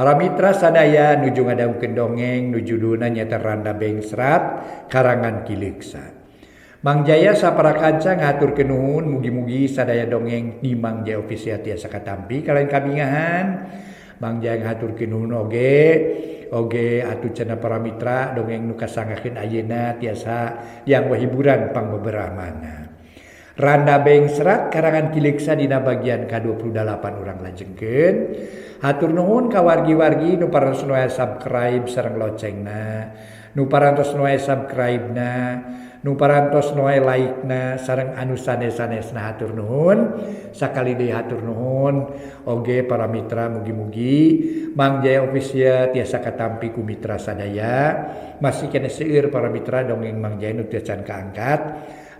Para mitra sadaya nuju ngadangukeun dongeng nu judulna nyaeta Randa Bengsrat karangan Ki Leuksa. Mang Jaya sapara kanca ngahaturkeun nuhun mugi-mugi sadaya dongeng di Mang Jaya Official tiasa katampi kalayan kabingahan. Mang Jaya ngahaturkeun nuhun oge oge atuh cenah para mitra dongeng nu kasanggakeun ayeuna tiasa dianggo hiburan pangbeberahmana. Randa Bengsrat karangan Ki Leuksa dina bagian ka-28 urang lajengkeun. Hatur nuhun ka wargi-wargi nu parantos nu aya subscribe sareng locengna, nu parantos nu aya subscribe-na, nu parantos nu aya like-na sareng anu sanes-sanesna hatur nuhun. Sakali deui hatur nuhun oge para mitra mugi-mugi Mang Jaya Official tiasa katampi ku mitra sadaya. Masih keneh seueur para mitra dongeng Mang Jaya nu teu can kaangkat.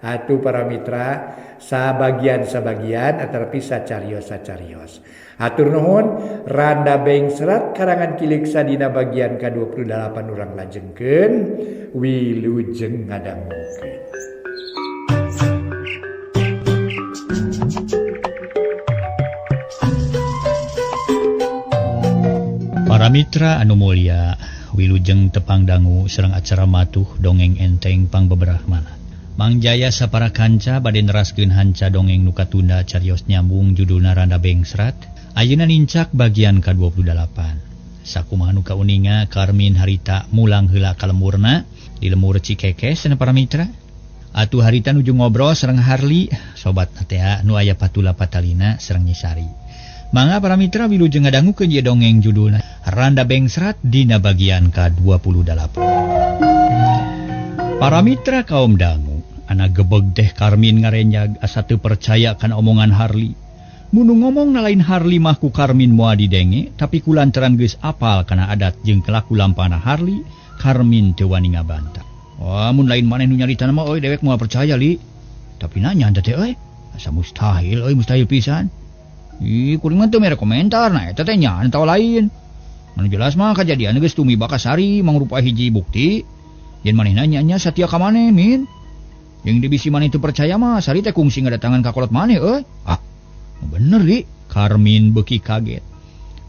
Atuh para mitra sabagian-sabagian atanapi sacarios-sacarios. Hatur nuhun Randa Bengsrat karangan Ki Leuksa dina bagian ka-28 urang lajengkeun wilujeng ngadangukeun. Para mitra anu mulya, wilujeng tepang dangu sareng acara matuh dongeng enteng pangbeberahmana. Mang Jaya sapara kanca bade neraskeun hanca dongeng nu katunda carios nyambung judulna Randa Bengsrat. Ayeuna nincak bagian ka-28. Sakumaha nu kauninga Karmin harita mulang heula ka lemurna di lemur Cikekes cenah para mitra. Atuh harita nuju ngobrol sareng Harli, sobat teh nu aya patula patalina sareng Nyi Sari. Mangga para mitra wilujeng ngadangukeun ieu dongeng judulna Randa Bengsrat dina bagian ka-28. Para mitra kaum dangu, anak gebeg teh Karmin ngarenjag asa teu percaya kana omongan Harli. Mun ngomong na lain Harli mah ku Karmin moal didenge, tapi ku lantaran geus apal kana adat jeung kelaku lampana Harli, Karmin teu wani ngabantah. Wah, mun lain maneh nu nyaritana mah euy dewek moal percaya li. Tapi nanya teh euy, asa mustahil euy, mustahil pisan. Ih, kuring mah teu mere komentar, nah eta teh nya atawa lain. Anu jelas mah kajadian geus tumiba ka Sari mangrupa hiji bukti. Yen manehna nya satia ka maneh, Min. Yang dibisi maneh teu percaya mah Sari teh kungsi ngadatangan ka kolot maneh euy. Ah, bener li. Karmin beuki kaget.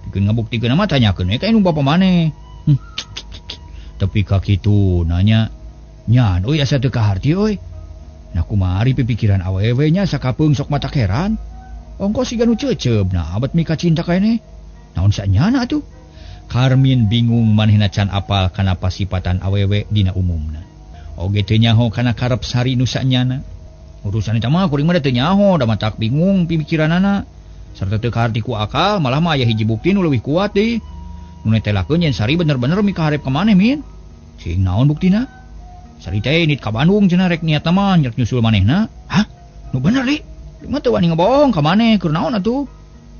Pikeun ngabuktikeun mah tanyakeun we ka indung bapa maneh. Tapi ka kitu nanya nyan euy asa teu kaharti euy. Nah kumaha ari pipikiran awewe nya sakapeung sok mata heran. Ongko siga nu ceuceub nah abet mika cinta kaene. Naon sanyana atuh? Karmin bingung manehna can apal kana pasipatan awewe dina umumna. Oge teu nyaho kana karep Sari nu sanyana. Urusan eta mah kuring mah teu nyaho, da matak bingung pimikiranana. Sarta teu kaharti ku akal, malah mah aya hiji bukti nu leuwih kuat deui. Nu netelakeun yen Sari bener-bener mikaharep ka maneh, Min. Sing naon buktina? Sari teh nit ka Bandung cenah rek niatna mah rek nyusul manehna. Hah? Nu bener li? Mah teu wani ngebohong ka maneh, keur naon atuh?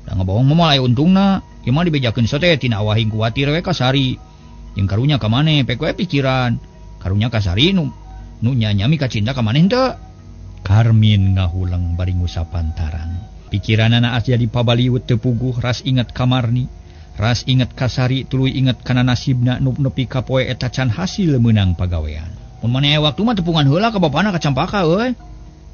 Da ngebohong mah moal aya untungna. Ieu mah dibejakeun sote tina awahing kuatir we ka Sari. Jeung karunya ka maneh pek we pikiran. Karunya ka Sari nu nya-nya mika cinta ka maneh teu. Karmin ngahuleng bari ngusapan tarang. Pikiranana as jadi pabaliut teu puguh, ras inget ka Marni, ras inget ka Sari, tuluy inget kana nasibna nu nepi ka poe eta can hasil meunang pagawean. Mun maneh aya waktu mah tepungan heula ka bapana ka Campaka euy.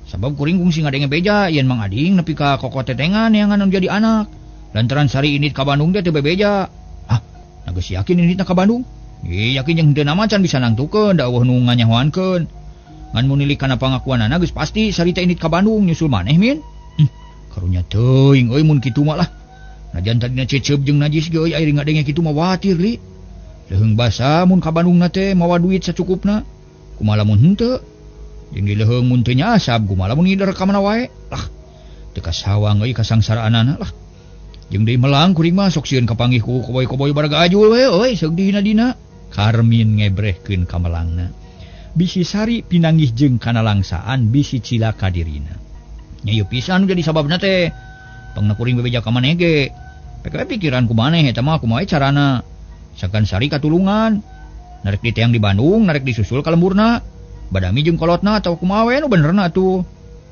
Sabab kuring kungsi ngadenge beja yen Mang Ading nepi ka kokotetengan neangan nu jadi anak. Lantaran Sari indit ka Bandung teh teu bebeja. Hah, nah geus yakin inditna ka Bandung? Ih, yakin jeung henteu nama can bisa nangtukeun da eueuh nu nganyahoankeun. Ngan mun nilik kana pangakuanana geus pasti Sari teh indit ka Bandung nyusul maneh, Min. Karunya teuing euy mun kitu mah lah. Najan tadina cecep jeung najis ge euy ari ngadenge kitu mah watir li. Leuheung basa mun ka Bandungna teh mawa duit sacukupna. Kumaha lamun henteu? Jeung dileuheung mun teu nyasab kumaha lamun ngider ka mana wae? Lah, teu kasawang euy kasangsaraanana lah. Jeung deui melang kuring mah sok sieun kapanggih ku koboy-koboy baraga ajul we euy seug dihina-dina. Karmin ngebrehkeun kamelangna. Bisi Sari pinanggih jeung kana langsaan bisi cilaka dirina. Nya ieu pisan jadi sababna teh. Pangna kuring bebeja ka maneh ge. Pek we pikiran ku maneh eta mah kumaha carana. Sangkan Sari katulungan. Narek diteang di Bandung, narek disusul ka lemburna. Badami jeung kolotna atawa kumaha we nu benerna atuh.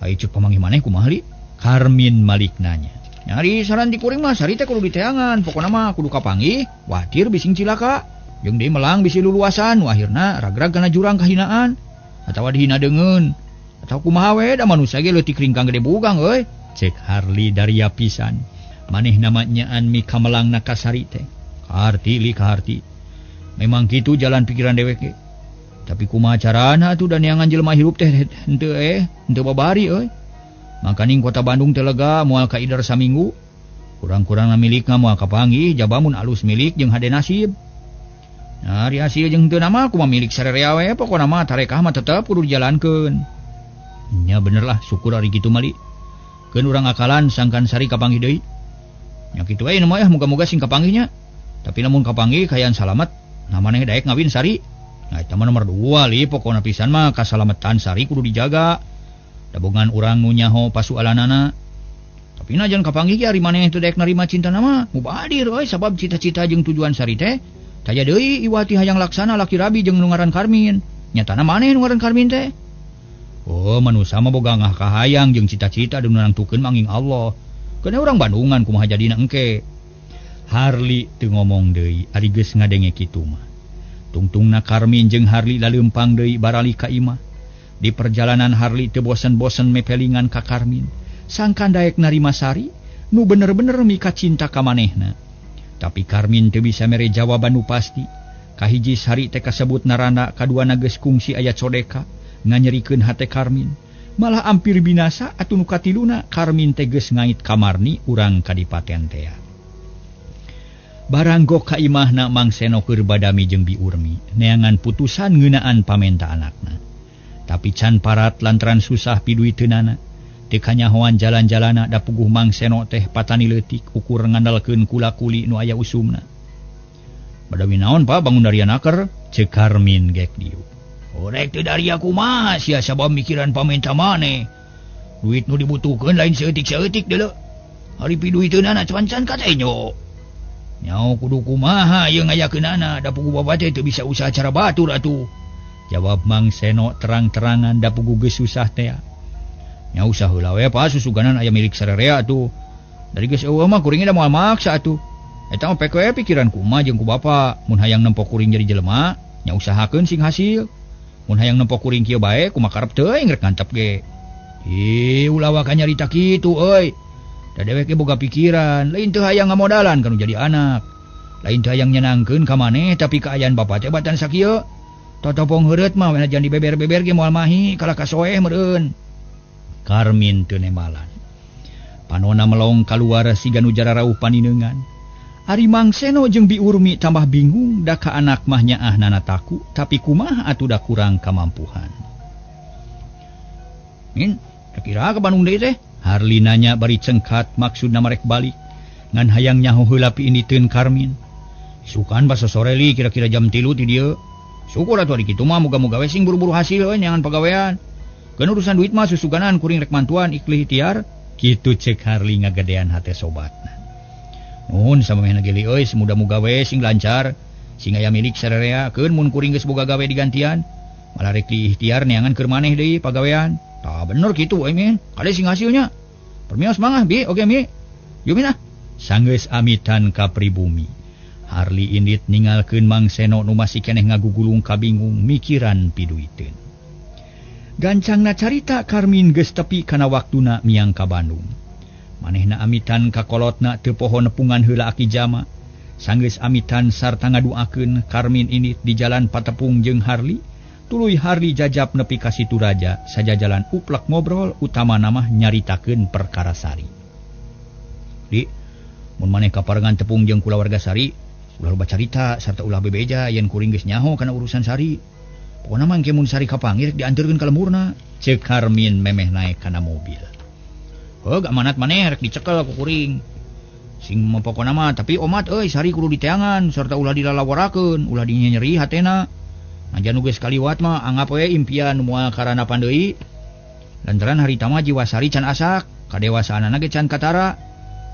Ai ceuk pamanggih maneh kumaha li? Karmin malik nanya. Nyari saran ti kuring mah Sari teh kudu diteangan, pokona mah kudu kapanggih, watir bising cilaka. Jeung deui melang bisi luluasan, nu akhirna ragrag kana jurang kahinaan atawa dihina deungeun. Atawa kumaha we da manusia ge leutik ringkang gede bugang euy. Cek Harli daria pisan. Manehna mah nyaan mi kamelangna ka Sari teh. Kaharti li kaharti. Memang kitu jalan pikiran dewek ge. Tapi kumaha carana atuh da neangan jelema hirup teh henteu henteu babari euy. Makaning kota Bandung teh lega moal ka idar saminggu. Kurang-kurangna milikna moal kapanggih jaba mun alus milik jeung hade nasib. Nah, ari hasil jeung teu nama kumaha milik sarerea we pokona mah tarekah mah tetep kudu dijalankeun. Nya bener lah syukur ari kitu mah li. Keun urang akalan sangkan Sari kapanggih deui. Nya kitu we nu mah muga-muga sing kapanggihnya. Tapi lamun kapanggih kaayaan salamet, nah maneh daek ngawin Sari. Nah eta mah nomor 2 li pokona pisan mah kasalametan Sari kudu dijaga. Dabongan urang nu nyaho pasualanana. Tapi najan kapanggih ge ari maneh teu daek narima cintana mah mubadir euy sabab cita-cita jeung tujuan Sari teh taya deui iwati hayang laksana laki rabi jeung nu ngaran Karmin. Nyatana maneh nu ngaran Karmin teh. Oh manusa mah boga ngah kahayang jeung cita-cita nu nangtukeun manging Allah. Keun urang Bandungan kumaha jadina engke. Harli teu ngomong deui ari geus ngadenge kitu mah. Tungtungna Karmin jeung Harli laleumpang deui barali ka imah. Di perjalanan Harli teu bosen-bosen mepelingan ka Karmin. Sangkan daek narima Sari nu bener-bener mika cinta ka manehna. Tapi Karmin teu bisa mere jawaban nu pasti. Kahiji Sari teh kasebut naranda, kaduana geus kungsi aya codeka nganyerikeun hate Karmin. Malah ampir binasa atuh nu katiluna Karmin teh geus ngait kamarni urang kadipaten tea. Baranggo ka imahna Mang Seno keur badami jeung Bi Urmi neangan putusan ngeunaan pamenta anakna. Tapi can parat lantaran susah piduiteunana. Teu kanyahoan jalan-jalana da puguh Mang Seno teh patani leutik ukur ngandalkeun kula-kuli nu aya usumna. Badawi naon Pak bangun dari anaker ceuk Karmin gek dieu. Orek teu daria kumaha sia sabab mikiran pamenta maneh. Duit nu dibutuhkeun lain saeutik-saeutik deuleu. Ari piduiteunana can-can katenyo. Nyao kudu kumaha ieu ngayakeunana da puguh bapak teh teu bisa usaha cara batur atuh. Jawab Mang Seno terang-terangan da puguh geus susah teh. Nya usah heula we Pak susuganan aya milik sarerea atuh. Dari geus eueuh mah kuring da moal maksa atuh. Eta mah pek we pikiran kumaha jeung ku bapa. Mun hayang nempo kuring jadi jelema nya usahakeun sing hasil. Mun hayang nempo kuring kieu bae kumaha karep teuing rek ngantep ge. Ih ulah waka nyarita kitu euy. Da dewek ge boga pikiran, lain teu hayang ngamodalan kanu jadi anak. Lain teu hayang nyenangkeun ka maneh tapi kaayaan bapa teh batan sakieu. Totopong heureut mah najan dibeber-beber ge moal mahi kalah kasoeh meureun. Karmin teu nembalan. Panona melong kaluar siga nu jararauh panineungan. Ari Mang Seno jeung Bi Urmi tambah bingung da ka anak mah nyaahna taku tapi kumaha atuh da kurang kamampuhan. Min, kira ka Bandung deui teh? Harli nanya bari cengkat maksudna marek balik. Ngan hayang nyaho heula piinditeun Karmin. Sukan basa sore li kira-kira jam 3 ti dieu. Syukur atuh ari kitu mah muga-muga we sing buru-buru hasil euy neangan pagawean. Keun urusan duit mah susuganan kuring rek mantuan iklih ikhtiar. Kitu cek Harli ngagedean hate sobatna. Nuhun samemehna ge li euy muga-muga we sing lancar. Sing aya milik sarerea keun mun kuring geus boga gawe digantian. Malah rek diikhtiar neangan keur maneh deui pagawean. Tah bener kitu euy min, kade sing hasilnya. Permios mangah bi, oke mi. Yuk minah. Sanggeus amitan ka pribumi. Harli indit ningalkeun Mang Seno nu masih keneh ngagugulung kabingung mikiran piduiteun. Gancangna carita Karmin geus tepi kana waktuna miang ka Bandung. Manehna amitan ka kolotna teu poho nepungan heula aki jama. Sanggeus amitan sarta ngaduakeun Karmin indit di jalan patepung jeung Harli. Tuluy Harli jajap nepi ka Situ Raja sajajalan uplek ngobrol utamana mah nyaritakeun perkara Sari. Di mun maneh kaparengan tepung jeung kulawarga Sari, ulah loba carita sarta ulah bebeja yen kuring geus nyaho kana urusan Sari. Pokona mah engke mun Sari kapanggih rek dianterkeun ka lemburna. Ceuk Karmin memeh naek kana mobil. Heuh amanat maneh rek dicekel ku kuring. Sing mah pokona mah tapi omat euy Sari kudu diteangan sarta ulah dilalaworakeun, ulah dinyeri hatena. Najan nu geus kaliwat mah anggap we impian moal karana pandeui. Lantaran harita mah jiwa Sari can asak, kadewasaanana ge can katara.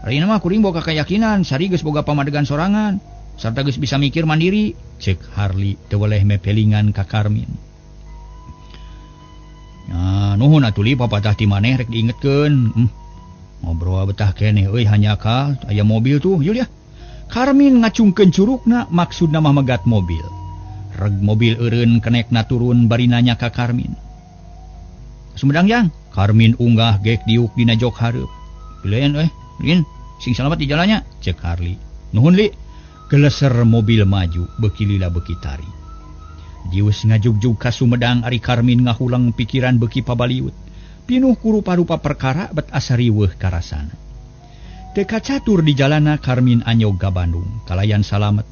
Ayeuna mah kuring boga keyakinan Sari geus boga pamadegan sorangan sarta geus bisa mikir mandiri. Ceuk Harli teu weleh mepelingan ka Karmin. Nah, nuhun atuh li papatah ti maneh rek diingetkeun. Ngobrol betah keneh euy hanyakal aya mobil tuh yeuh ya. Karmin ngacungkeun curugna maksudna mah megat mobil. Reg mobil eureun kenekna turun bari nanya ka Karmin. Sumedang jang. Karmin unggah gek diuk dina jok hareup. Pileun euy, Lin, sing salamet di jalannya, ceuk Harli. Nuhun li. Geleser mobil maju beuki lila beuki tari. Dius ngajugjug ka Sumedang ari Karmin ngahulang pikiran beuki pabaliut. Pinuh ku rupa-rupa perkara bet asa riweuh karasana. Teu kacatur di jalana Karmin anyog ka Bandung kalayan salamet.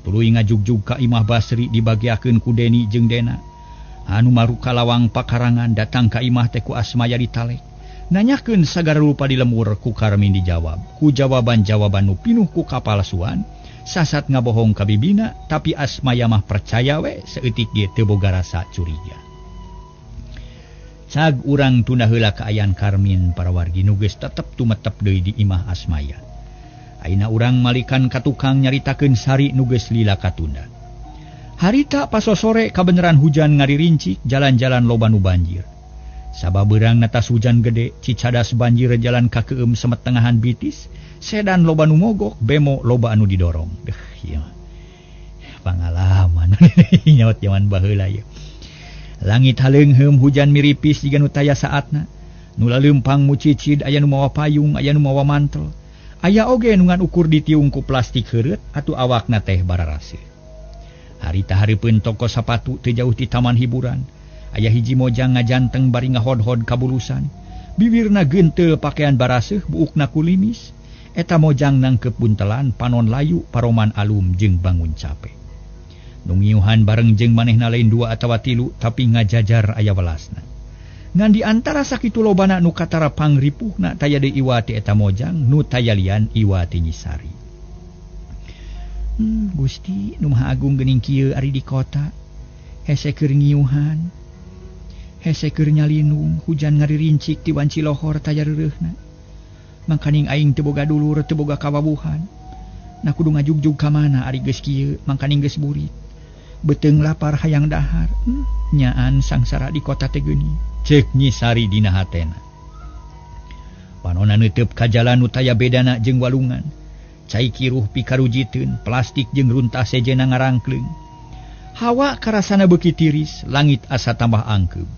Tuluy ngajugjug ka Imah Basri dibagiakeun ku Deni jeung Dena. Anu maruka lawang pakarangan datang ka imah teh ku Asmaya ditalek. Nanyakeun sagala rupa di lemur ku Karmin dijawab. Ku jawaban-jawaban nu pinuh ku kapalsuan, sasat ngabohong ka bibina, tapi Asmaya mah percaya we saeutik ge teu boga rasa curiga. Cag urang tunda heula kaayaan Karmin para wargi nu geus tetep tumetep deui di imah Asmaya. Ayeuna urang malikan ka tukang nyaritakeun Sari nu geus lila katunda. Harita pasosore kabeneran hujan ngaririncik, jalan-jalan loba nu banjir. Sababeurang natas hujan gede, Cicadas banjir jalan kakeum semetengahan bitis, sedan loba nu mogok, bemo loba anu didorong. Deuh, ieu mah pangalaman nyaot jaman baheula ieu. Langit haleungheum hujan miripis jiga nu taya saatna. Nu laleumpang mucicid aya nu mawa payung, aya nu mawa mantel. Aya oge nu ngan ukur ditiung ku plastik heureut atuh awakna teh bararasih. Harita hareupeun toko sapatu teu jauh ti taman hiburan. Aya hiji mojang ngajanteng bari ngahodhod kabulusan. Bibirna genteul pakaian baraseuh buukna kulimis. Eta mojang nangkep buntelan panon layu paroman alum jeung bangun cape. Nu ngiuhan bareng jeung manehna lain dua atawa tilu tapi ngajajar aya welasna. Ngan di antara sakitu lobana nu katara pangripuhna taya deui iwa ti eta mojang nu taya lian iwa ti Nyi Sari. Gusti nu Maha Agung geuning kieu ari di kota. Hese keur ngiuhan. Hese keur nyalinung hujan ngaririncik ti wanci lohor taya reureuhna. Mangkaning aing teu boga dulur teu boga kawawuhan. Na kudu ngajugjug ka mana ari geus kieu mangkaning geus burit. Beuteung lapar hayang dahar. Nyaan sangsara di kota teh geuning. Ceuk Nyi Sari dina hatena. Panona neuteub ka jalan nu taya bedana jeung walungan. Cai kiruh pikarujiteun, plastik jeung runtah sejena ngarangkleung. Hawa karasana beuki tiris, langit asa tambah angkeub.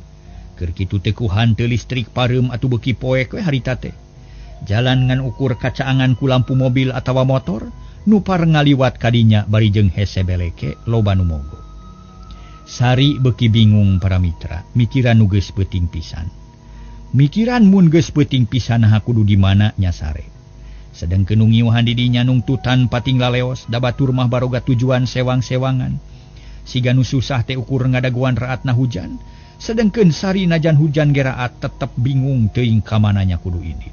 Keur kitu teh ku hanteu listrik pareum atuh beuki poek we harita teh. Jalan ngan ukur kacaangan ku lampu mobil atawa motor, nu par ngaliwat kadinya bari jeung hese beleke loba nu mogok. Sari beuki bingung para mitra, mikiran nu geus peuting pisan. Mikiran mun geus peuting pisan naha kudu di mana nya sare. Sedengkeun nu ngiuhan di dinya nungtutan pating laleos, da batur mah baroga tujuan sewang-sewangan. Siga nu susah teh ukur ngadaguan raatna hujan, sedengkeun Sari najan hujan geraat tetep bingung teuing ka mananya kudu indit.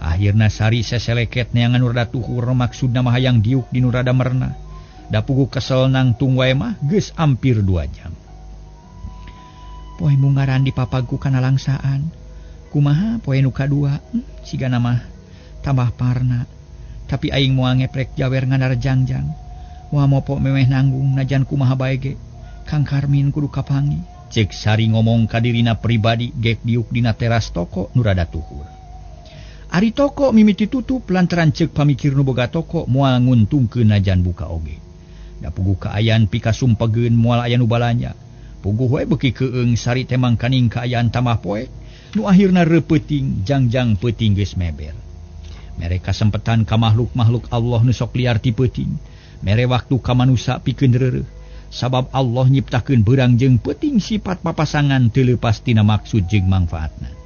Akhirna Sari seseleket neangan nu rada tuhur maksudna mah hayang diuk di nu rada merna. Da puguh kesel nangtung wae mah geus ampir 2 jam. Poe mungaran dipapagku kana langsaan. Kumaha poe nu kadua? Sigana mah tambah parna. Tapi aing moal ngeprek jawer ngandar jangjang. Moal mopo memeh nanggung najan kumaha bae ge. Kang Karmin kudu kapangi. Cek Sari ngomong ka dirina pribadi gek diuk dina teras toko nu rada tuhur. Ari toko mimiti tutup lantaran ceuk pamikir nu boga toko moal nguntungkeun najan buka oge. Da puguh kaayaan pikasumpegeun moal aya nu balanja. Puguh we beuki keung Sari teh mangkaning kaayaan tambah poek nu akhirna reupeuting jangjang peuting geus meber. Mere kasempetan ka makhluk-makhluk Allah nu sok liar ti peuting. Mere waktu ka manusa pikeun reureuh. Sabab Allah nyiptakeun beurang jeung peuting sifat papasangan teu leupas tina maksud jeung mangfaatna.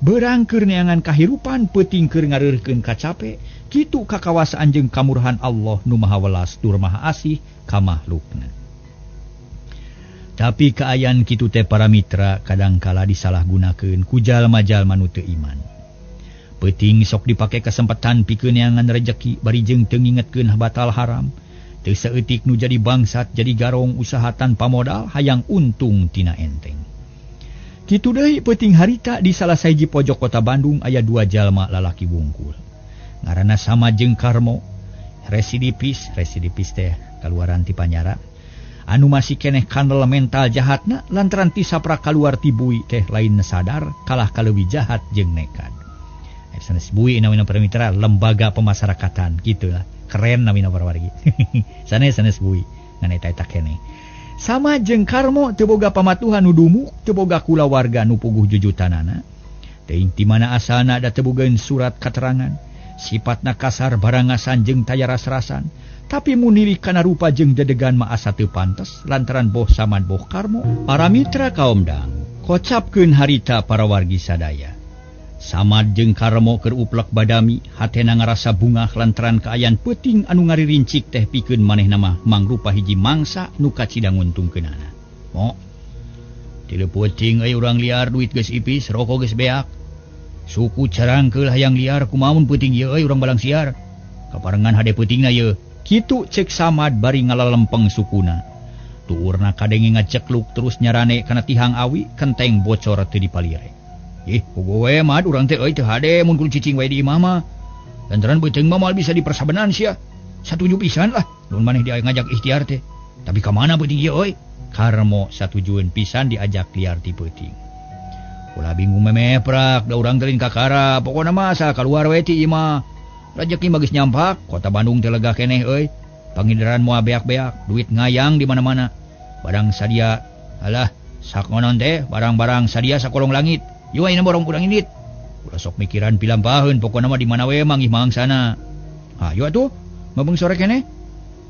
Beurang keur neangan kahirupan, peuting keur ngareureurkeun kacape, kitu kakawasaan jeung kamurahan Allah nu Maha Welas tur Maha Asih ka makhlukna. Tapi kaayaan kitu teh para mitra kadangkala disalahgunakeun ku jalma-jalma nu teu iman. Peuting sok dipake kasempetan pikeun neangan rejeki bari jeung teu ngingetkeun batal haram. Teu saeutik nu jadi bangsat jadi garong usaha tanpa modal hayang untung tina enteng. Kitu deui peuting harita di salah sahiji pojok kota Bandung aya 2 jalma lalaki bungkul. Ngaranna sama jeung Karmo, residipis teh kaluaran ti panyara. Anu masih keneh kandel mental jahatna lantaran ti sapra kaluar ti bui teh lain sadar kalah kaleuwih jahat jeung nekad. Sanes bui namina para mitra lembaga pemasarakatan gitulah. Keren namina para wargi. Sanes sanes bui ngan eta eta keneh. Sama jeung Karmo teu boga pamatuhan nu dumuk, teu boga kulawarga nu puguh jujutanana. Teuing ti mana asalna da teu bogaeun surat katerangan. Sifatna kasar barangasan jeung taya ras-rasan, tapi munili kana rupa jeung dedegan mah asa teu pantes lantaran boh Samad boh Karmo. Para mitra kaum dangu, kocapkeun harita para wargi sadaya. Samad jeung Karmo keur uplek badami, hatena ngarasa bungah lantaran kaayaan peuting anu ngaririncik teh pikeun manehna mah mangrupa hiji mangsa nu kacida nguntungkeunana. Mo, tilu peuting euy urang liar duit geus ipis, rokok geus beak. Suku carangkeul hayang liar kumaha mun peuting ieu euy urang balang siar. Kaparengan hade peutingna ieu. Kitu cek Samad bari ngalalempeng sukuna. Tuurna kadenge ngacekluk terus nyarane kana tihang awi, kenteng bocor teu dipalire. Ih, puguh we mad urang teh euy teu hade mun kudu cicing wae di imah mah. Lantaran beuteung mah moal bisa dipersabenan sia. Satuju pisan lah, mun maneh dia ngajak ikhtiar teh. Tapi ka mana beuting ieu euy? Karmo satujueun pisan diajak liar ti peuting. Ulah bingung memeprak, da urang teh lain kakara, pokona mah asal kaluar we ti imah. Rejeki mah geus nyampak, kota Bandung teh lega keneh euy. Pangindaran moal beak-beak, duit ngayang di mana-mana. Barang sadia, alah, sakonon teh barang-barang sadia sakolong langit. Yuk ayeuna borong kurang indit. Ulah sok mikiran pilampaheun, pokona mah di mana we manggih mangsana. Hayu atuh, mabeng sore keneh.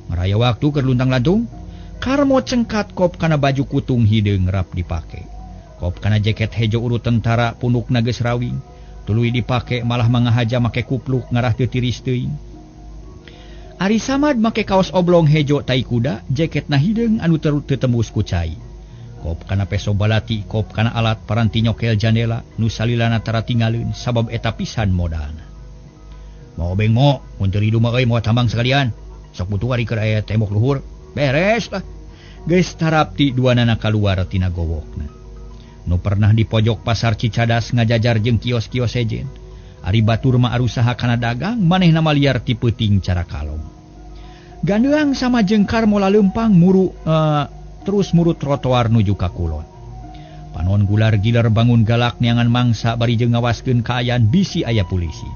Maraya waktu keur luntang-lantung. Karmo cengkat kop kana baju kutung hideung rap dipake. Kop kana jaket hejo urut tentara punukna geus rawing. Tuluy dipake malah mangahaja make kupluk ngarah teu tiris teuing. Ari Samad make kaos oblong hejo tai kuda, jaketna hideung anu teu tembus ku cai. Kop kana peso balati, kop kana alat paranti nyokel jandela, nu salilana tara tinggalin sabab eta pisan modalna. Mau beng mo, mun teu ridu mah euy moal tambang sekalian. Sok butuh ari keur aya tembok luhur, beres lah. Geus tarapti duanana kaluar tina gowokna. Nu pernah di pojok pasar Cicadas ngajajar jeung kios-kios sejen. Ari batur mah arusaha kana dagang, manehna mah liar ti peuting cara kalong. Gandeang sama jeung Karmo laleumpang muru terus murut trotoar nuju ka kulon. Panon gular gilar bangun galak neangan mangsa bari jeung ngawaskeun kaayaan bisi aya polisi.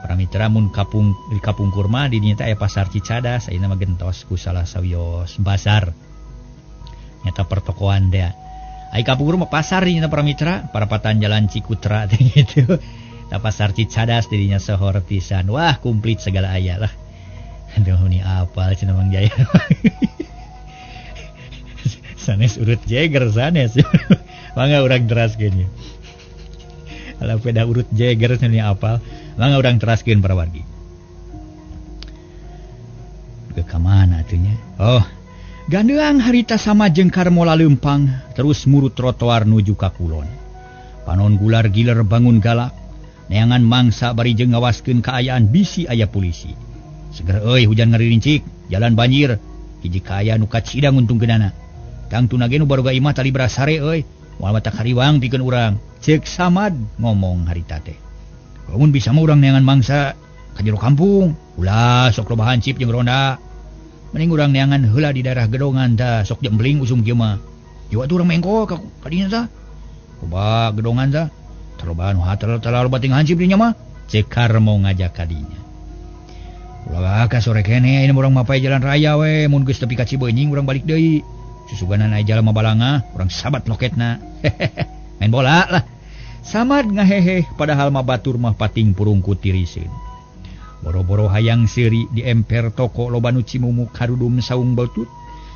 Para mitra mun kapung di kapungkur mah di dinya teh aya pasar Cicadas, ayeuna mah gentos ku salah sawios basar. Nyata pertokoan teh. Ai kapungkur mah pasar di dinya para mitra, parapatan jalan Cikutra teh gitu. Ta pasar Cicadas di dinya sohor pisan. Wah, komplit segala aya lah. Aduh, ni apal cenah Mang Jaya. Sanes urut jeger sanes. Mangga urang teraskeun. Alah peda urut jeger cenah apal. Mangga urang teraskeun para wargi. Ke kamana atuh nya? Oh, gandeang harita sama jeung Karmo laleumpang terus murut trotoar nuju ka kulon. Panon gular giler bangun galak, neangan mangsa bari jeung ngawaskeun kaayaan bisi aya polisi. Seger euy hujan ngaririncik, jalan banjir. Hiji kaayaan nu kacida nguntungkeunana. Tangtuna ge nu baroga imah tali berasare euy, moal mata kariwang pikeun urang. Ceuk Samad ngomong harita teh. Lamun bisa mah urang neangan mangsa ka jero kampung, ulah sok loba hancip jeung ronda. Mending urang neangan heula di daerah Gedongan tah, sok jembling usum kieu mah. Ieu atuh urang mengko ka dinya tah. Loba Gedongan tah, taloba nu hatal loba ting hancip dinya mah. Ceuk Karmo ngajak ka dinya. Ulah ka sore keneh ayeuna urang mapay jalan raya we, mun geus tepi ka Cibeunying urang balik deui. Susuganan aya jalan mabalanga, urang sabat loketna. Main bola lah. Samad ngaheheh padahal mah batur mah pating purungku tiriseun. Boro-boro hayang seuri di emper toko loba nu cimumuk harudum saung butut.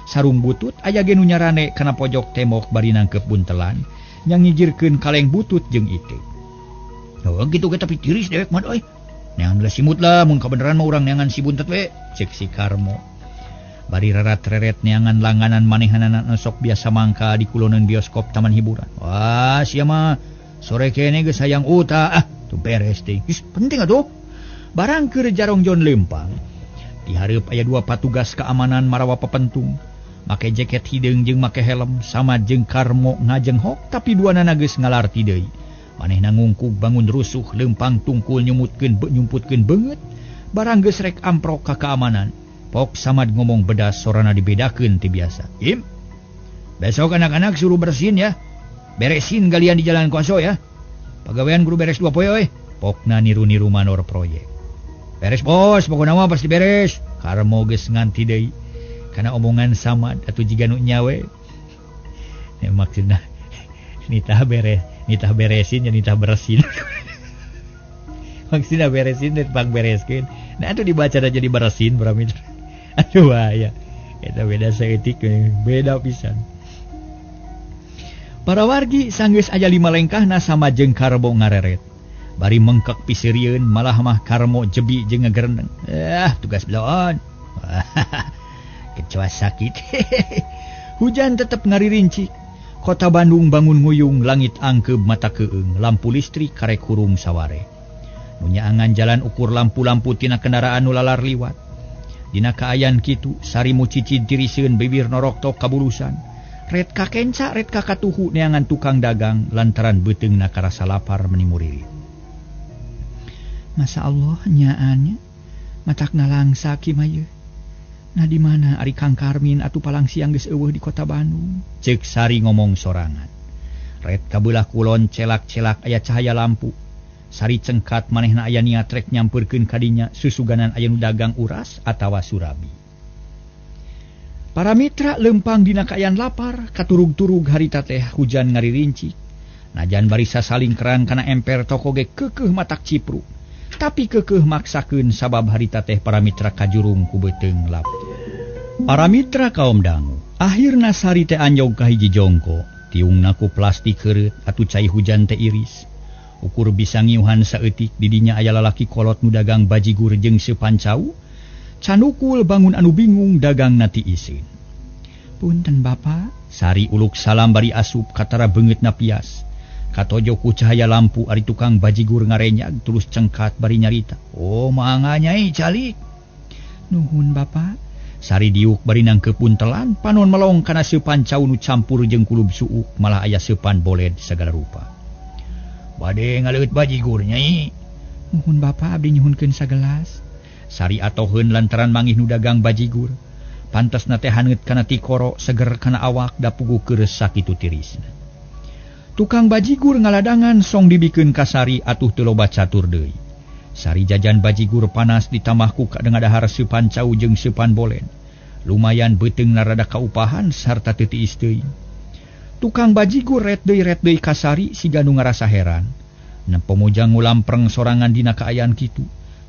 Sarung butut aya ge nu nyarane kana pojok tembok bari nangkep buntelan yang ngijirkeun kaleng butut jeung iteuk. Oh kitu ge tapi tiris dewek mah euy. Neangan geus simut lah mun kabeneran mah urang neangan si buntet we, ceuk si Karmo. Bari reret-reret neangan langganan manehanana sok biasa mangka di kuloneun bioskop taman hiburan. Wah, sia mah sore kene geus hayang uta. Ah, tuh beres teh. Geus penting atuh. Barang keur jarongjon lempang. Dihareup aya dua patugas keamanan marawa pepentung. Make jaket hideung jeung make helm sama jeung Karmo ngajenghok tapi duanana geus ngalarti deui. Manehna ngungkug bangun rusuh lempang tungkul nyumutkeun nyumputkeun beungeut. Barang geus rek amprok ka keamanan. Pok Samad ngomong bedas sorana dibedakeun ti biasa. Im, besok anak-anak suruh bersihin ya. Beresin galian di jalan Koso ya. Pagawean guru beres 2 poe euy. Pokna niru-niru manor proyek. Beres bos, pokona mah pasti beres. Karmo geus nganti deui. Kana omongan Samad atuh jiga nu nyawe. Maksudna nitah beres, nitah beresin ya nitah bersin. Maksudna beresin teh pang bereskeun. Nah atuh dibaca da jadi beresin para mitra. Aduh bahaya. Eta beda saeutik beda pisan. Para wargi sanggeus aya lima lengkahna sama jeung Karmo ngareret. Bari mengkek piseurieun malah mah Karmo jebi jeung ngagereneng. Tugas bloon. Kecoa sakit. Hujan tetep ngaririncik. Kota Bandung bangun nguyung, langit angkeub mata keung, lampu listrik karek hurung saware. Nu nyaangan jalan ukur lampu-lampu tina kendaraan nu lalar liwat. Dina kaayaan kitu, Sari mucicid tiriseun bibir noroktok kabulusan. Ret kakenca, ret kakatuhu neangan tukang dagang lantaran beuteungna karasa lapar meni muririt. Masa Allah nyaannya matak nalangsa ki mah yeuh. Nah di mana ari Kang Karmin atuh palang siang geus eueuh di kota Bandung? Ceuk Sari ngomong sorangan. Ret kabelah kulon celak-celak aya cahaya lampu. Sari cengkat manehna aya niat rek nyampeurkeun ka dinya susuganan aya nu dagang uras atawa surabi. Para mitra lempang dina kaayaan lapar, katurug-turug harita teh hujan ngaririncik. Najan barisa salingkeran kana emper toko ge keukeuh matak cipru. Tapi keukeuh maksakeun sabab harita teh para mitra kajurung ku beuteung lap. Para mitra kaum dangu, akhirna Sari teh anjog ka hiji jongko, tiungna ku plastik heureut atuh cai hujan teh iris. Ukur bisa ngiuhan saeutik didinya aya lalaki kolot nu dagang bajigur jeung seupan cau. Canukul bangun anu bingung dagang nati isin. Punten Bapak, Sari uluk salam bari asup katara beungeutna pias. Katojo ku cahaya lampu ari tukang bajigur ngarenyag terus cengkat bari nyarita. Oh mangga nyai calik. Nuhun Bapak. Sari diuk bari nangkeup puntelan panon melong kana seupan cau nu campur jeung kulub suuk malah aya seupan boled sagala rupa. Bade ngaleueut bajigur nyai. Nuhun Bapak abdi nyuhunkeun sagelas. Sari atoheun lantaran mangih nu dagang bajigur. Pantasna teh haneut kana tikoro seger kana awak da puguh keureus sakitu tirisna. Tukang bajigur ngaladangan song dibikeun ka Sari atuh teu loba catur deui. Sari jajan bajigur panas ditambah ku kadang dahar seupan cau jeung seupan bolen. Lumayan beuteungna rada kaupahan sarta teu tiis teuing. Tukang bajigur ret deui ka Sari siga nu ngarasa heran. Nempo mojang ngulampreng sorangan dina kaayaan kitu.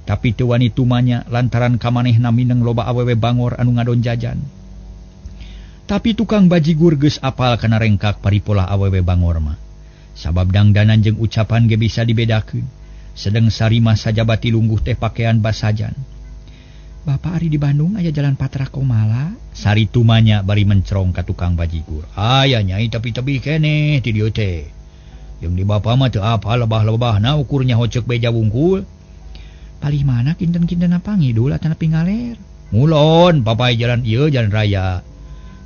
Tapi teu wani tumanya lantaran kamanehna mineng loba awewe bangor anu ngadon jajan. Tapi tukang bajigur geus apal kana rengkak paripola awewe bangor mah. Sabab dangdanan jeung ucapan ge bisa dibedakeun. Sedeng Sari mah sajabati lungguh teh pakaian basajan. Bapak ari di Bandung aya jalan Patra Komala. Sari tumanya bari mencrong ka tukang bajigur. Aya nyai tapi tebih keneh ti dieu teh. Jeung di bapa mah teu apal lebah-lebahna ukur nyaho ceuk beja wungkul. Palih mana kinten-kinten apa ngidul atanapi ngaler? Mulon papai jalan ieu jalan raya.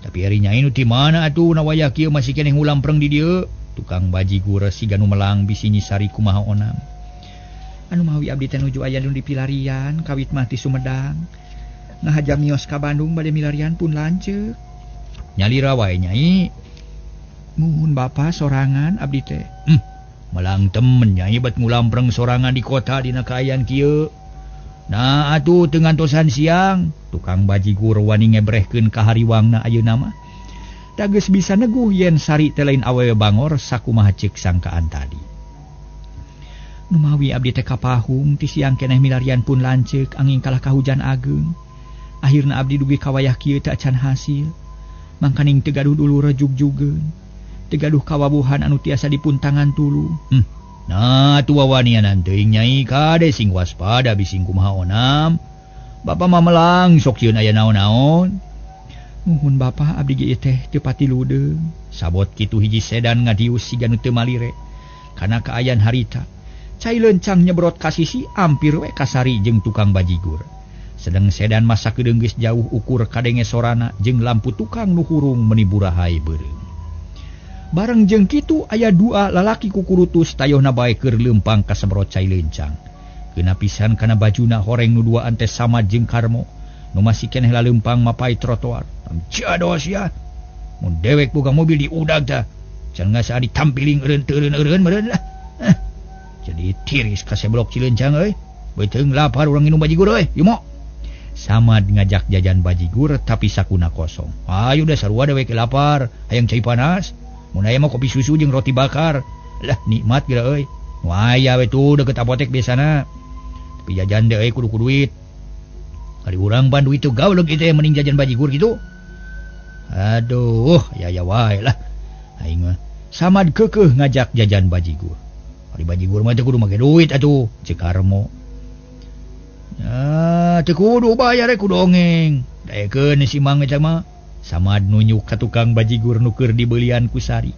Tapi ari nyai nu ti mana atuh na wayah kieu masih keneh ngulampreng di dieu. Tukang bajigur siga nu melang bisi nyi Sari kumaha onam. Anu mawi abdi teh nuju aya nu di pilarian kawit mah ti Sumedang. Nah jam mios ka Bandung bade milarian pun lanceuk. Nyalira wae nyai. Muhun bapa sorangan abdi teh. Melang temen nyai bet ngulampreng sorangan di kota dina kaayaan kieu. Nah atuh teu ngantosan siang. Tukang bajigur wani ngebrehkeun ka hariwangna ayeuna mah. Da geus bisa neguh yen Sari teh lain awewe bangor sakumaha ceuk sangkaan tadi. Numawi abdi teh kapahung ti siang keneh milarian pun lanceuk angin kalah ka hujan ageung. Akhirna abdi dugi ka wayah kieu teh acan hasil. Mangkaning teu gaduh dulur jugjugeun. Teu gaduh kawabuhan anu tiasa dipuntangan tulu. Nah atuh wawanianan teuing nyai kade sing waspada bising kumaha onam. Bapa mah melang sok sieun aya naon-naon. Nuhun Bapa abdi ge teh teu pati ludeung. Sabot kitu hiji sedan ngadius siga nu teu malire. Kana kaayaan harita. Cai lencang nyebrot ka sisi ampir we ka Sari jeung tukang bajigur. Sedeng sedan masa kedeung geus jauh ukur kadenge sorana jeung lampu tukang nu hurung meni burahai beureum. Bareng jeung kitu aya dua lalaki kukurutus tayohna bae keur leumpang ka sebrot cai lencang. Keuna pisan kana bajuna horeng nu duaan teh sama jeung Karmo nu masih keneh laleumpang mapai trotoar. Jados ya. Mun dewek boga mobil diudag tah. Can ngasa ditampiling eureun teu eureun-eureun meureun lah. Jadi tiris ka seblok Cilencang euy. Beuteung lapar urang nginum bajigur euy. Yeuh mo. Samad ngajak jajan bajigur tapi sakuna kosong. Ayo dah sarua dewek lapar, hayang cai panas. Mun aya mah kopi susu jeung roti bakar. Lah nikmat geura euy. Nu aya we tuh deket apotek biasana. Tapi jajan deh kudu ku duit. Kali urang ban duit teu gablek ieu teh mending jajan bajigur kitu. Aduh, ya ya wae lah. Aing mah Samad keukeuh ngajak jajan bajigur. Ari bajigur mah teu kudu make duit atuh, ceuk Karmo. Ah, teu kudu bayar ku dongeng. Daekeun si Mang eta mah. Samad nunjuk ka tukang bajigur nu keur dibeulian ku Sari.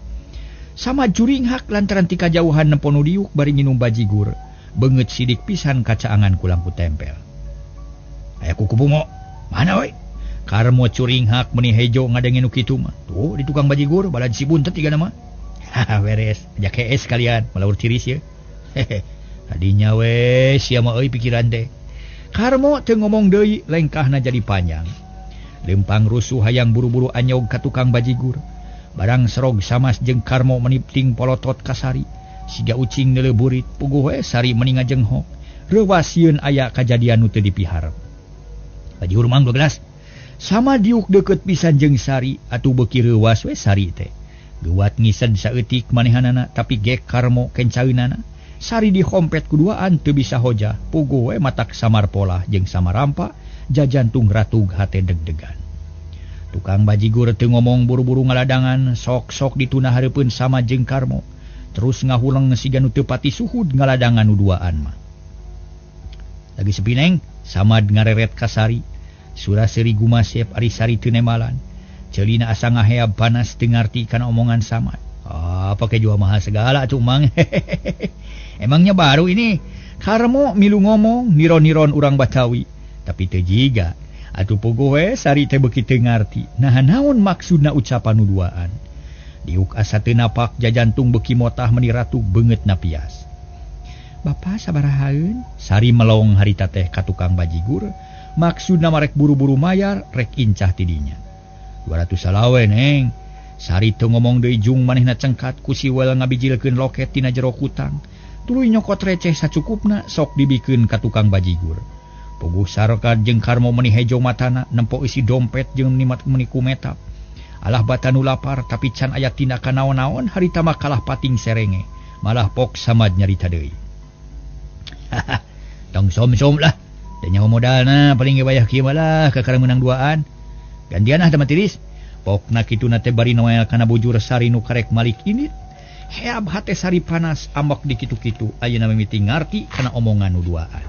Samad curinghak lantaran ti kajauhan nempo nu diuk bari nginum bajigur. Beungeut sidik pisan kacaangan ku lampu tempel. Aya kuku bungo. Mana we? Karmo curinghak meuni hejo ngadenge nu kitu mah. Tuh di tukang bajigur balad si buntet tiga nama. Haha beres, ajak hees kalian malaur tiris ye. Hehe. Tadinya we sia mah euy pikiran teh. Karmo teu ngomong deui lengkahna jadi panjang. Lempang rusuh hayang buru-buru anyog ka tukang bajigur. Barang serog Samas jeung Karmo menipting polotot ka Sari. Siga ucing neuleuh burit puguh we Sari meni ngajenghok. Reuwas sieun aya kajadian nu teu dipiharep. Bajigur mang 2 gelas. Sama diuk deukeut pisan jeung Sari atuh beuki reuwas we Sari teh. Geuwat ngised saeutik manehanana tapi gek Karmo kencaeunana. Sari dihompet kuduaan teu bisa hojah. Puguh we matak samar polah jeung samarampa jajantung ratug hate deg-degan. Tukang bajigur teu ngomong buru-buru ngaladangan sok-sok dituna hareupeun sama jeung Karmo. Terus ngahuleng siga nu teu pati suhud ngaladangan nu duaan mah. Lagi sepi neng, Samad ngareret ka Sari. Sura-seuri gumasep ari Sari teu nemalan. Ceulina asa ngaheab panas teu ngarti kana omongan Samad. Ah, pake jual mahal segala atuh Mang. Emangnya baru ini? Karmo milu ngomong niron-niron urang Batawi. Tapi teu jiga. Atuh puguh we Sari teh beuki teu ngarti. Nah naon maksudna ucapan nu duaan? Diuk asa teu napak jajantung beuki motah meuni ratu beungeutna pias. Bapa sabarahaeun? Sari melong harita teh ka tukang bajigur. Maksudna marek buru-buru mayar rek incah tidinya. 200 salawe neng. Sari teu ngomong deui jung manehna cengkat ku siwel ngabijilkeun loket tina jero kutang. Tuluy nyokot receh sacukupna sok dibikeun ka tukang bajigur. Puguh Sarokar jeung Karmo meuni hejo matana nempo isi dompet jeung nimat meuni kumetap. Alah batanu lapar tapi can aya tindakan naon-naon harita mah kalah pating serenge. Malah pok Samad nyarita deui. Haha, tong som-som lah. Da nyaho modalna paling ge bayah kieu malah kakara meunang duaan. Gantian ah teh tiris. Pokna kituna teh bari noel kana bujur Sari nu karek malik init. Heab hate Sari panas ambek di kitu-kitu ayeuna mimiti ngarti kana omongan nu duaan.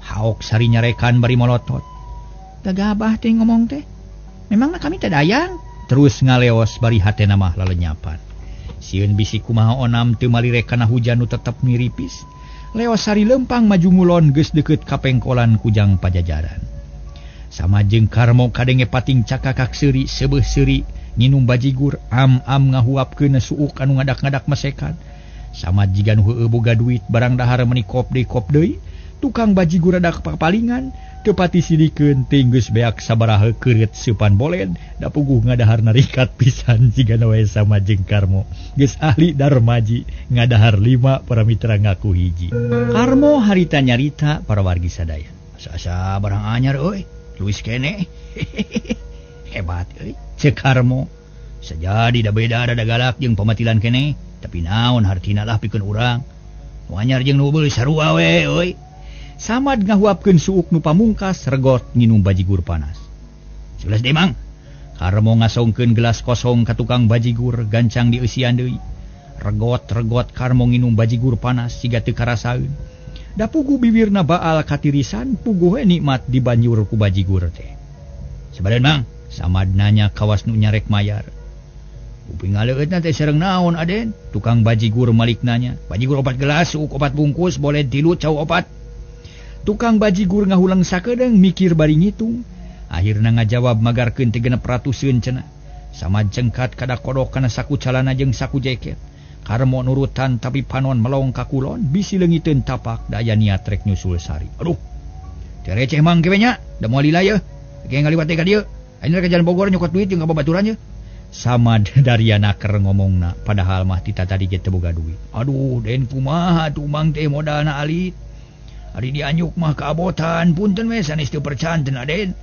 Haok Sari nyarekan bari molotot. Gagabah teh ngomong teh. Memangna kami teh dayang? Terus ngaleos bari hatena mah lalenyapan. Sieun bisi kumaha onam teu malirek kana hujan nu tetep miripis. Leos Sari lempang maju ngulon geus deukeut ka pengkolan kujang pajajaran. Sama jeung Karmo kadenge pating cakakak seuri seubeuh seuri nginum bajigur am-am ngahuapkeun suuk anu ngadak-ngadak mesekan. Sama jiga nu heueuh boga duit barang dahar meuni kop deui kop deui. Tukang bajigur ada papalingan tepati sidikeun tinggus beak sabaraha keureut seupan bolen da puguh ngadahar narikat pisan jiga we sama jeung Karmo geus ahli darmaji ngadahar 5 para mitra ngaku hiji. Karmo harita nyarita para wargi sadaya. Asa-asa barang anyar euy Luis kene. Hebat euy ceuk Karmo. Sajadi da beda da galak jeung pamatilan kene tapi naon hartina lah pikeun urang. Nu anyar jeung nu beuli sarua we euy. Samad ngahuapkeun suuk nu pamungkas regot nginum bajigur panas. 11 deui Mang. Karmo ngasongkeun gelas kosong ka tukang bajigur gancang dieusian deui. Regot-regot Karmo nginum bajigur panas siga teu karasaeun. Da puguh bibirna baal katirisan puguh we nikmat dibanjur ku bajigur teh. Sabareun Mang, Samad nanya kawas nu nyarek mayar. Uping ngaleueutna teh sareng naon Aden? Tukang bajigur malik nanya. Bajigur 4 gelas, suuk 4 bungkus, boleh 3 cau 4. Tukang bajigur ngahulang sakedeung mikir bari ngitung. Akhirna ngajawab magarkeun teh 600-eun cenah. Samad cengkat kada kodok kana saku calana jeung saku jaket. Karmo nurutan tapi panon melong ka kulon bisi leungiteun tapak da aya niat rek nyusul Sari. Aduh. Teh receh mang kieu nya, da moal lila yeuh. Ge ngaliwat teh ka dieu. Ayeuna rek ka jalan Bogor nyokot duit jeung ka babaturan yeuh. Samad dariana keur ngomongna padahal mah tita tadi ge teu boga duit. Aduh, den kumaha atuh mang teh modalna alit. Ari dianyuk mah kaabotan punten we sanes teu percanten Aden.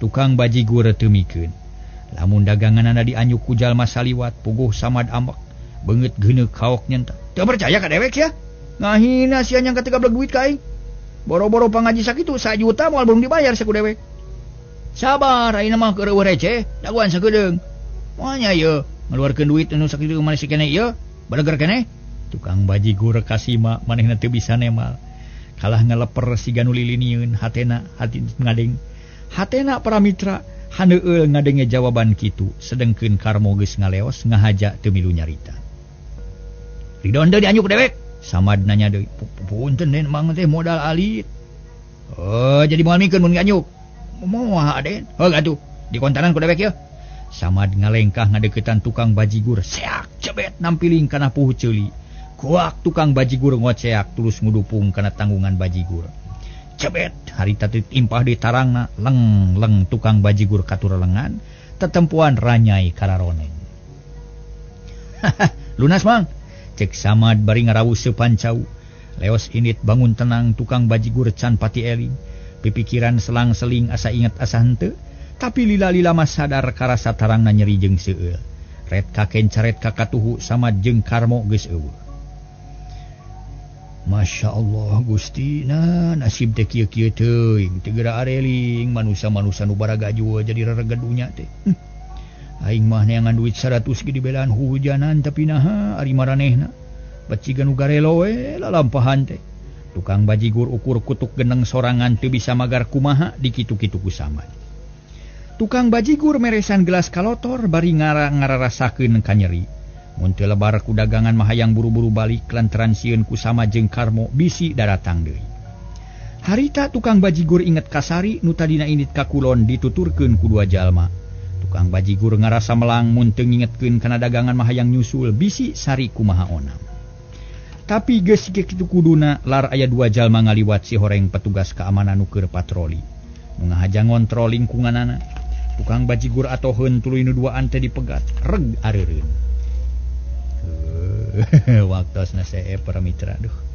Tukang bajigur teu mikeun. Lamun daganganana dianyuk ku jalma saliwat puguh Samad ambek. Beungeut geuneuk kaok nyenta. Teu percaya ka dewek sia? Ngahina sia nyangka teu gablek duit ka aing. Boro-boro pangaji sakitu 1 juta moal belum dibayar saku dewek. Sabar ayeuna mah keur eueuh receh, dagoan sakedeung. Moal nya ieu ngaluarkeun duit anu sakitu maneh keneh ieu, baleger keneh. Tukang bajigur kasima manehna teu bisa nemal. Kalah ngaleper siga nu lilinieun hatena hati ngadeng. Hatena para mitra haneueul ngadenge jawaban kitu, sedengkeun Karmo geus ngaleos ngahaja teu milu nyarita. Ridon deui dianjuk dewek. Samad nanya deui, punten den mang teh modal alit. Oh, jadi moal mikeun mun dianjuk. Moal aden. Heuh atuh, dikontanan ku dewek yeuh. Samad ngalengkah ngadeukeutan tukang bajigur, seak cebet nampiling kana puhu ceuli. Kuak tukang bajigur ngoceak tulus ngudupung kana tanggungan bajigur. Cebet harita teh timpah di tarangna, leng-leng tukang bajigur katurelengan, tetempuan ranyai kararoneng. Lunas mang. Cek Samad bari ngarawuh seupancau. Leos init bangun tenang tukang bajigur can pati eling. Pipikiran selang-seling asa inget asa henteu, tapi lila-lila mah sadar karasa tarangna nyeri jeung seueul. Ret kakencaret kakatuhu Samad jeung Karmo geus eueuh. Masya Allah Gusti, nah nasib teh kieu-kieu teuing, teu geura areling manusa-manusa nu baragajul jadi rereged dunya teh. Aing mah neangan duit 100 ge dibelaan hujanan tapi naha ari maranehna. Baciga nu garelo we lalampahan teh. Tukang bajigur ukur kutuk geneng sorangan teu bisa magar kumaha dikitu-kitu ku Samad. Tukang bajigur meresan gelas kalotor bari ngararasakeun ka nyeri. Mun teu lebar ku dagangan mah hayang buru-buru balik lantaran sieun ku Samad jeung Karmo bisi daratang deui. Harita tukang bajigur inget ka Sari nu tadina indit ka kulon dituturkeun ku dua jalma. Tukang bajigur ngarasa melang mun teu ngingetkeun kana dagangan mah hayang nyusul bisi Sari kumaha onam. Tapi geus kitu kuduna lar aya dua jalma ngaliwat si horeng petugas keamanan nu keur patroli. Nu ngahaja ngontrol lingkunganana. Tukang bajigur atoheun tuluy nu duaan teh dipegat, reg areureun. Waktosna seep para mitra duh.